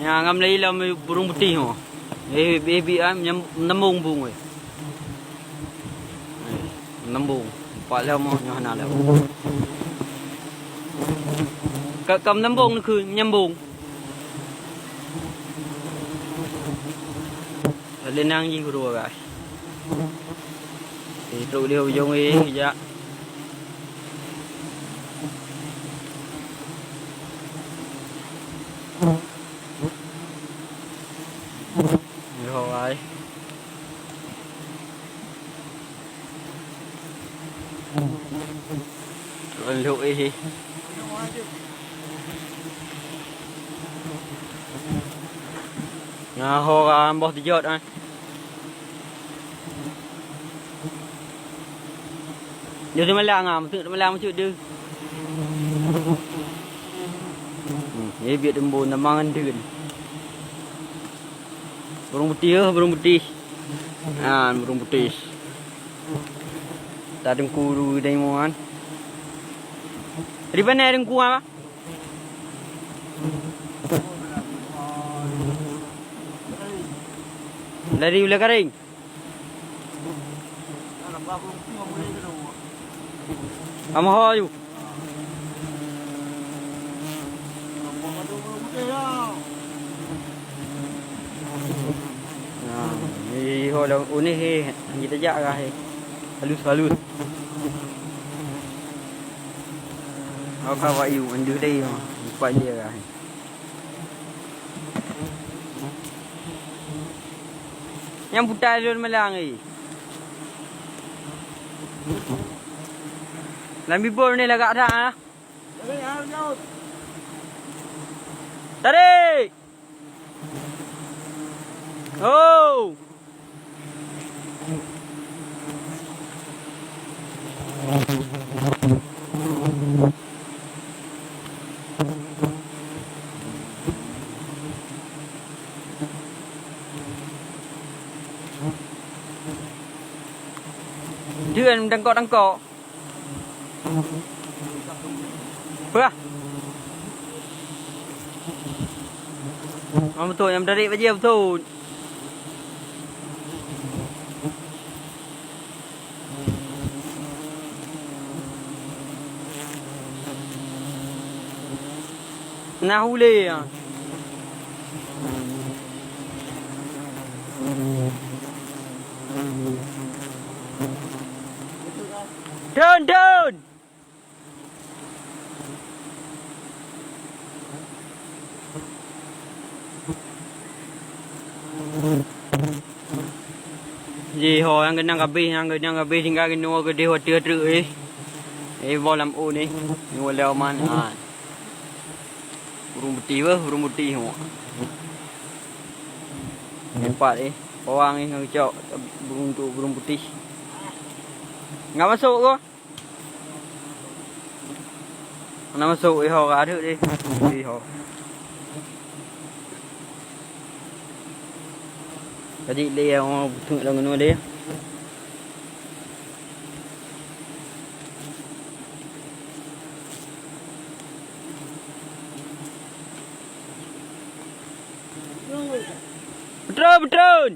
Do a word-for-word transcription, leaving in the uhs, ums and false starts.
Nyang ngam lé lom burung putéh nyoe. Eh, eh, bi, ah, nyam-, nembong bung weh. Eh, nembong. Empat lom nyoe hana lom. Ka, ka nembong neukheun, nyambong. Lenang jih keudua, guys. Eh, trok di ujong, eh, jak. Yoh, ai. Lôn lhok, eh. Nyan ho ka boh teujot, ai. Dia teumalang ah, meuteuk teumalang meucut dia. Hmm, eh, biet embun tamah ngon deun. Burung putéh, eh, burung putéh. Ah, burung putéh. Ta teungku dua dari muan. Dari mana teungku ah? Dari Ulu Karing. Amoho yu. Nah, ni ho dah unih he, kita jak kah he. Halus halus. Awak kawak yu, andu deh, empat dia kah he. Nyang putai lôn malang eh. Lam bibol ni lagak dah ah. Tarik. Oh. Deun tangkok-tangkok. Bah. Nyang beutôi, nyang tarék bajèe beutôi. Nah, ulèe. Dun, dun! Jih ho nyang keunong ka abéh, nyang keunong ka abéh, tinggai keunoe keudeh watèe treuk eh. Eh, boh lam ô ni. Ni walai man. Ha. Burung putéh beuh, burung putéh ho. Empat eh. Pawang eh ngon cok burung tu, burung putéh. Enggak masuk ke? Hana masuk, eh, ho, ka adeuek deh. Eh, ho. Tadi lé yang orang butuh dalam gunung deh. Betul, betul.